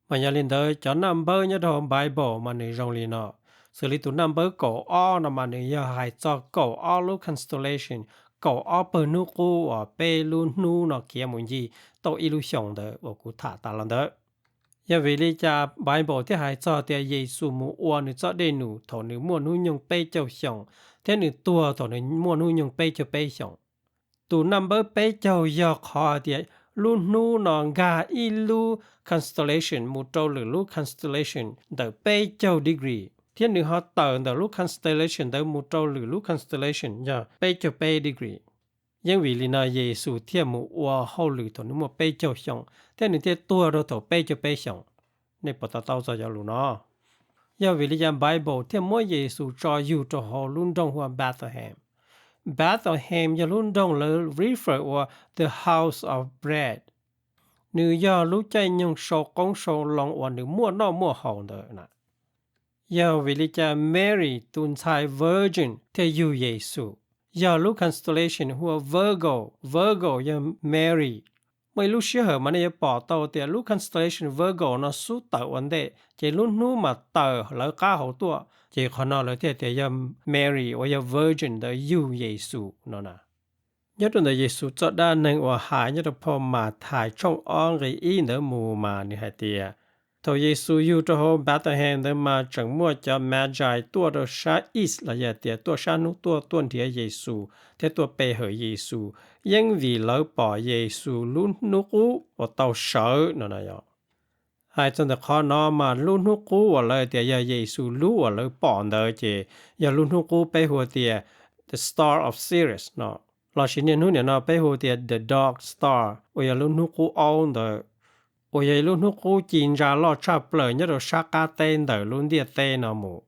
Mas yog li ntawd cov naj npawb nyob rau hauv Bible mas nws zoo li no. Xws li tus naj npawb kaum ob no mas nws yog hais txog kaum ob lub constellation, kaum ob pawg hnub qub uas peb lub hnub no khiav mus ncig tau ib lub xyoos ntawd uas kuv tham tas los ntawd. Yog vim li cas Bible thiaj hais txog tias Yexus mus ua nws txoj dej num thaum nws muaj hnub nyoog peb caug xyoos, thiab nws tuag thaum nws muaj hnub nyoog peb caug peb xyoos? Tus naj npawb peb caug yog qhov hais tias lub hnub no nkag ib lub constellation mus rau lwm lub constellation ntawm peb caug degree, thiab nws ho tawm ntawm lub constellation ntawd mus rau lwm lub constellation yog peb caug peb degree. Yeej vim li no Yexus thiaj mus ua hauj lwm thaum nws muaj peb caug xyoo, thiab nws thiaj tuag rau thaum peb caug peb xyoos. Nej puas to taub txog cov lus no? Yog vim li cas Bible thiaj muab Yexus tso yug rau hauv lub nroog hu ua Bethlehem? Bethlehem yog lub nroog lawv refer ua the house of bread. Nws yog lub caij nyoog sau qoob sau loo uas nws muaj noj muaj haus ntawd na. Yog vim li cas Mary tus ntxhais virgin thiaj yug Yexus? Yog lub constellation hu ua Virgo, Virgo yog Mary. Muaj ib lub sij hawm mas nej yuav pom tau tias lub constellation Virgo no xub tawm ua ntej, ces lub hnub mas tawm lawv qab hauv tuaj, ces qhov no lawv thiaj tias yog Mary uas yog virgin ntawd yug Yexus no na. Nyob rau ntawm Yexus txoj dab neeg uas hais nyob rau phau Mathais tshooj ob nqe ib ntawd mus mas nws hais tias, thaum Yexus yug rau hauv Bethlehem ntawd mas tseem muaj cov Magi tuaj rau sab east los yog tias tuaj sab hnub tuaj tuaj nrhiav Yexus thiab tuaj pe hawm Yexus, yeej vim lawv pom Yexus lub hnub qub uas tau sawv no na yom. Hais txog ntawm qhov no mas lub hnub qub uas lawv tias yog Yexus lub uas lawv pom ntawd ces yog lub hnub qub peb hu tias the Star of Sirius no, los sis niaj hnub nim no peb hu tias the Dog Star uas yog lub hnub qub aub ntawd, uas yog lub hnub qub ci ntsa loj tshaj plaws nyob rau sab qab teb ntawm lub ntiaj teb no mus.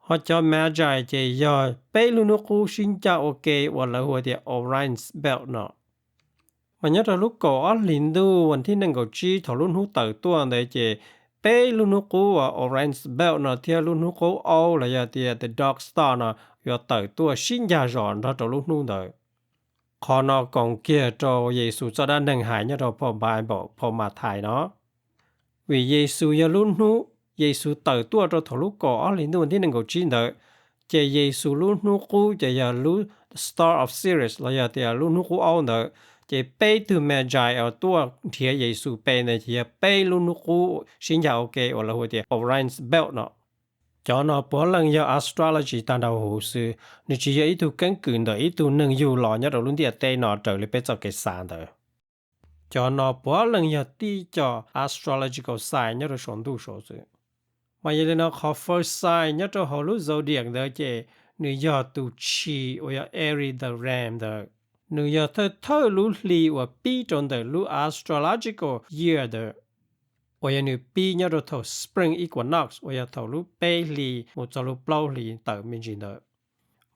Ho cov Magi ces yog peb lub hnub qub sib ncaj ua ke uas lawv hu tias Orion's Belt no. Mas nyob rau lub kaum ob hlis ntuj vas thib nees nkaum tsib thaum lub hnub tawm tuaj ntawd ces peb lub hnub qub uas Orion's Belt no thiab lub hnub qub aub los yog tias the Dog Star no yuav tawm tuaj sib ncag zos nrog rau lub hnub ntawd. Qhov no koom kiag rau Yexus txoj dab neeg hais nyob rau phau Bible, phau Mathais no. Vim Yexus yog lub hnub, Yexus tawm tuaj rau thaum lub kaum ob hlis ntuj vas thib nees nkaum tsib ntawd, ces Yexus lub hnub qub ces yog lub Star of Sirius los yog tias lub hnub qub aub ntawd, ces peb tug Magi uas tuaj nrhiav Yexus pe ntawd ces yog peb lub hnub qub sib ncag ua ke uas lawv hu tias Orion's Belt no. Cov no puav leej yog astrology tag nrho huv xwb, nws tsis yog ib tug keeb kwm ntawm ib tug neeg yug los nyob rau lub ntiaj teb no raws li peb txoj kev xav ntawd. Cov no puav leej yog tib co astrological sign nyob rau saum ntuj saud xwb. Mas yog li no qhov first sign nyob rau hauv lub zodiac ntawd ces nws yog tus tshis uas yog Aries the Ram ntawd. Nws yog thawj thawj lub hli uas pib rau ntawm lub astrological year ntawd, uas yog nws pib nyob rau thaum spring equinox uas yog thaum lub peb hli mus txog lub plaub hlis tawm me ntsis ntawd.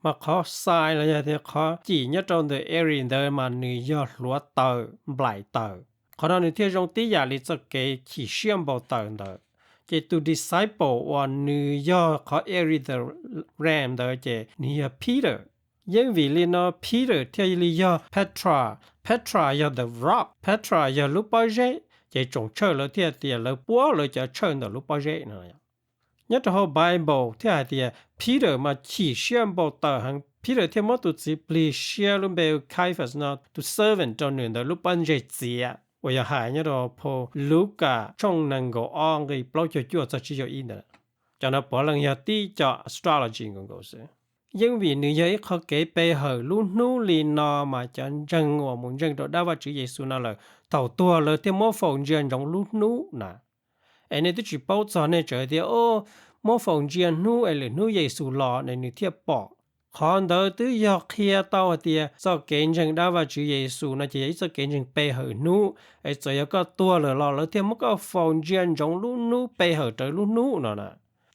Mas qhov sign los yog tias qhov cim nyob rau ntawm Aries ntawd mas nws yog hluav taws, nplaim taws. Qhov no nws thiaj zoo tib yam li txoj kev chim siab npau taws ntawd. Ces tus disciple uas nws yog qhov Aries the Ram ntawd ces nws yog Peter. Yeej vim li no Peter thiaj li yog Petra. Petra yog the rock, Petra yog lub pob zeb, ces tsoom tshawj lawv thiaj tias lawv puab lawv cov tshawj ntawm lub pob zeb no. Nyob rau hauv Bible thiaj hais tias Peter mas chim siab npau taws heev, Peter thiaj muab tus txiv plig siab lub npe Caiaphas no tus servant rau nws ntawd lub pob ntseg txiav, uas yog hais nyob rau phau Lukas tshooj nees nkaum ob nqe plaub caug cuaj txog tsib caug ib ntawd. Cov no puav leej yog tib co astrology nkaus nkaus xwb. Yeej vim nws yog ib qho kev pe hawm lub hnub li no mas cov ntseeg uas mus ntseeg rau dab Vajtswv Yexus no lawm, thaum tuag lawv thiaj muab faus ntsia ntsoov lub hnub na. Es nej twb tsis paub txog nej tseem tias, o, muab faus ntsia hnub es lwm hnub Yexus los ne nws thiaj pom. Qhov ntawd twb yog qhia tau hais tias txoj kev ntseeg dab Vajtswv Yexus no ces yog ib txoj kev ntseeg pe hawm hnub, es txawm yog koj tuag lawm los lawv thiaj muab koj faus ntsia ntsoov lub hnub pe hawm raws lub hnub no na.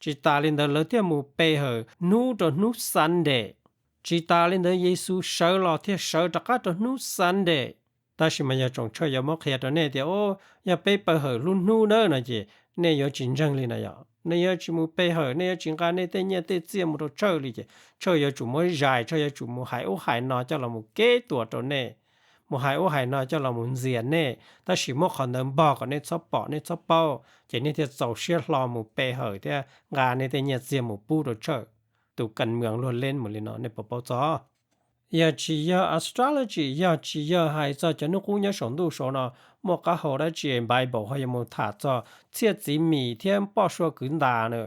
Tsis tas li ntawd lawv thiaj mus pe hawm hnub rau hnub Sunday. Tsis tas li ntawd Yexus sawv los thiaj sawv rov qab rau hnub Sunday. Tab sis mas yog tsoom tshawj yuav muab qhia rau nej tias, o, yog peb pe hawm lub hnub nawb no ces nej yuav tsis ntseeg li na yom. Nej yuav tsis mus pe hawm, nej yuav tsis nqa nej tej nyiaj tej txiaj mus rau tshawj li ces tshawj yuav tsum muab zais, tshawj yuav tsum mus hais ub hais no coj los mus kev tuam rau nej. mus hais ub hais no coj los mus ntxias nej, tab sis muab qhov ntawd npog kom nej txhob pom nej txhob paub, ces nej thiaj txaus siab hlo mus pe hawm thiab nqa nej tej nyiaj txiag mus pub rau Tshawj. Tus kas mws luag leeb mus li no nej puas paub txog? Yog tsis yog astrology, yog tsis yog hais txog cov hnub qub nyob saum ntuj saud no, muaj qab hau dab tsi Bible ho yuav mus tham txog txhiaj txiv mis thiab poj sua kwv ntas na?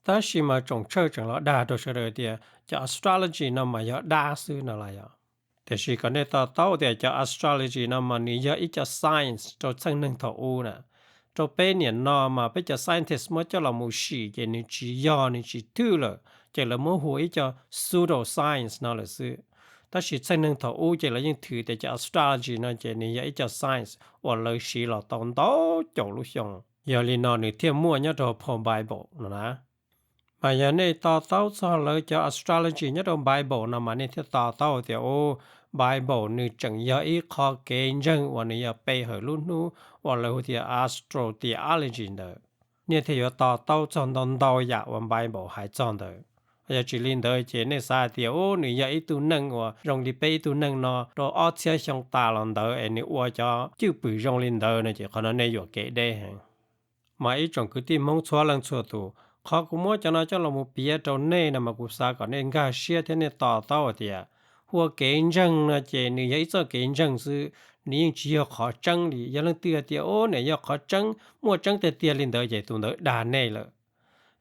Tab sis mas tsoom Tshawj tseem los dag rau sawv daws tias cov astrology no mas yog dab xwb no los yog. Tiam sis kom nej to taub tias cov astrology no mas nws yog ib co science rau txheej neeg thaum ub na. Rau peb niam no mas peb cov scientist muab coj los mus sim ces nws tsis yog, nws tsis thwj lawm, ces lawv muab hu ua ib co pseudo science no lawm xwb. Tab sis txheej neeg thaum ub ces lawv yeej thwm tias cov astrology no ces nws yog ib co science uas lawv siv los tau ntau caum lub xyoo, yog li no nws thiaj muaj nyob rau phau Bible no na. Mas yog nej to taub txog lawv cov astrology nyob rau Bible no mas nej thiaj to taub tias, u, Bible nws tseem yog ib qho kev ntseeg uas nws yog pe hawm lub hnub uas lawv hu tias astro theology ntawd. Nej thiaj yuav to taub txog ntau ntau yam uas Bible hais txog ntawd. Yog tsis li ntawd ces nej xav hais tias, u, nws yog ib tug neeg uas zoo li peb ib tug neeg no rau ob txhiab xyoo tas los ntawd es nws ua cov cwj pwm zoo li ntawd no ces qhov no nej yuam kev deb heev. Mas ib tsoom kwv tij Hmoob txhua leej txhua tus, qhov kuv muab cov no coj los mus piav rau nej no mas kuv xav kom nej nkag siab thiab nej to taub hais tias, hu ua kev ntseeg no ces nws yog ib txoj kev ntseeg xwb, nws yeej tsis yog qhov tseeb li. Yog leej twg hais tias, u, nws yog qhov tseeb, muaj tseeb tiag tiag li ntawd ces tus ntawd dag nej lawm.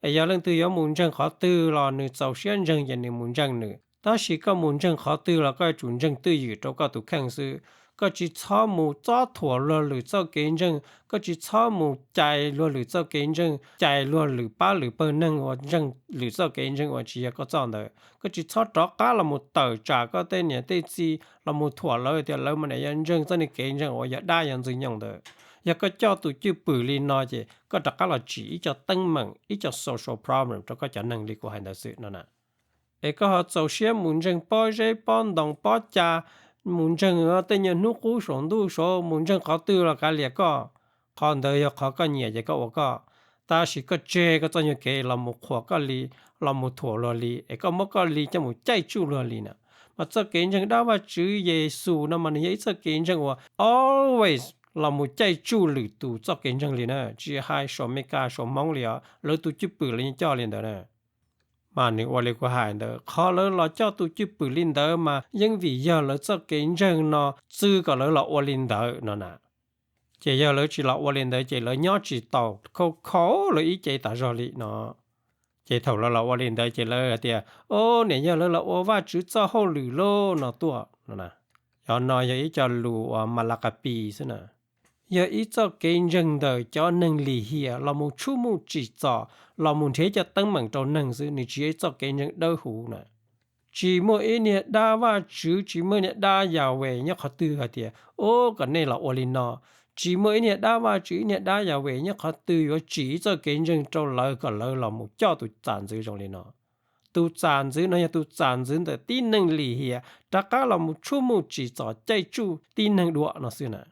Es yog leej twg yuav mus ntseeg qhov twg los nws txaus siab ntseeg ces nws mus ntseeg nws. Tab sis koj mus ntseeg qhov twg los koj yuav tsum ntseeg twj ywm rau koj tus kheej xwb. Koj tsis txhob mus txob thuam luag lwm txoj kev ntseeg, koj tsis txhob mus cais luag lwm txoj kev ntseeg, cais luag lwm pab lwm pawg neeg uas ntseeg lwm txoj kev ntseeg uas tsis yog koj txoj ntawd. Koj tsis txhob rov qab los mus tawm tsam koj tej niam tej txiv los mus thuam lawv tias lawv mas nim yog ntseeg txoj niag kev ntseeg uas yog dab yog ntxwg nyoog ntawd. Yog koj coj tus cwj pwm li no ces koj rov qab los tsim ib co teeb meem, ib co social problem rau koj cov neeg li kuv hais ntawd xwb no na. Es koj ho txaus siab mus ntseeg pob zeb pob ntoo pob ca, mus ntseeg tej nyuag hnub qub saum ntuj saud, mus ntseeg qhov twg los kav liam koj. Qhov ntawd yog qhov koj nyiam ces koj ua koj, tab sis koj tseg koj txoj nyuag kev los mus qhuas koj li, los mus thuam luag li, es koj muab koj li coj mus caij tsuj luag li na. Mas txoj kev ntseeg dab Vajtswv Yexus no mas nws yog ib txoj kev ntseeg uas always los mus caij tsuj lwm tus txoj kev ntseeg li na, tsis hais saum Amelikas saum Hmoob li os, lawv tus cwj pwm lawv yeej coj li ntawd na. Mas nws ua li kuv hais ntawd, qhov lawv los coj tus cwj pwm li ntawd mas yeej vim yog lawv txoj kev ntseeg no txwv kom lawv los ua li ntawd no na. Ces yog lawv tsis los ua li ntawd ces lawv nyob tsis tau, khauv khauv lawv ib ce tas zog li no. Ces thaum lawv los ua li ntawd ces lawv hais tias, o, niam yog lawv los ua Vajtswv txoj hauj lwm lauj no tuaj no na. Cov no yog ib co lus uas Malakapis xwb na. Yog ib txoj kev ntseeg ntawm cov neeg lim hiam los mus tshuj muj tsim txom, los mus nrhiav cov teeb meem rau neeg xwb, nws tsis yog ib txoj kev ntseeg dawb huv na. Tsis muaj ib niag dab Vajtswv, tsis muaj ib niag dab Yahweh nyob qhov twg hais tias, o, kom nej los ua li no. Tsis muaj ib niag dab Vajtswv, ib niag dab Yahweh nyob qhov twg yuav tsim ib txoj kev ntseeg rau lawv kom lawv los mus coj tus txam ntxwv zoo li no. Tus txam ntxwv no yog tus txam ntxwv ntawm tib neeg lim hiam rov qab los mus tshuj muj tsim txom caij tsuj tib neeg dua no xwb na.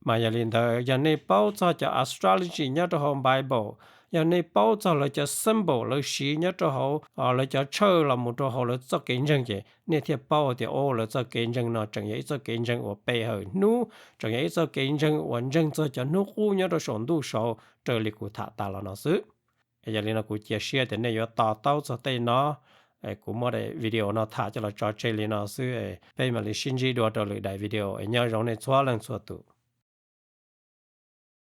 Mas yog li ntawd, yog nej paub txog cov astrology nyob rau hauv Bible, yog nej paub txog lawv cov symbol lawv siv nyob rau hauv lawv cov Tshawj los mus rau hauv lawv txoj kev ntseeg ces nej thiaj paub tias, o, lawv txoj kev ntseeg no tseem yog ib txoj kev ntseeg uas pe hawm hnub, tseem yog ib txoj kev ntseeg uas ntseeg txog cov hnub qub nyob rau saum ntuj saud raws li kuv tham tas los no xwb. Yog li no kuv cia siab tias nej yuav to taub txog tej no. Kuv muab daim video no tham coj los tso tseg li no xwb, peb mam li sib ntsib dua rau lwm daim video, nyob zoo nej txhua leej txhua tus.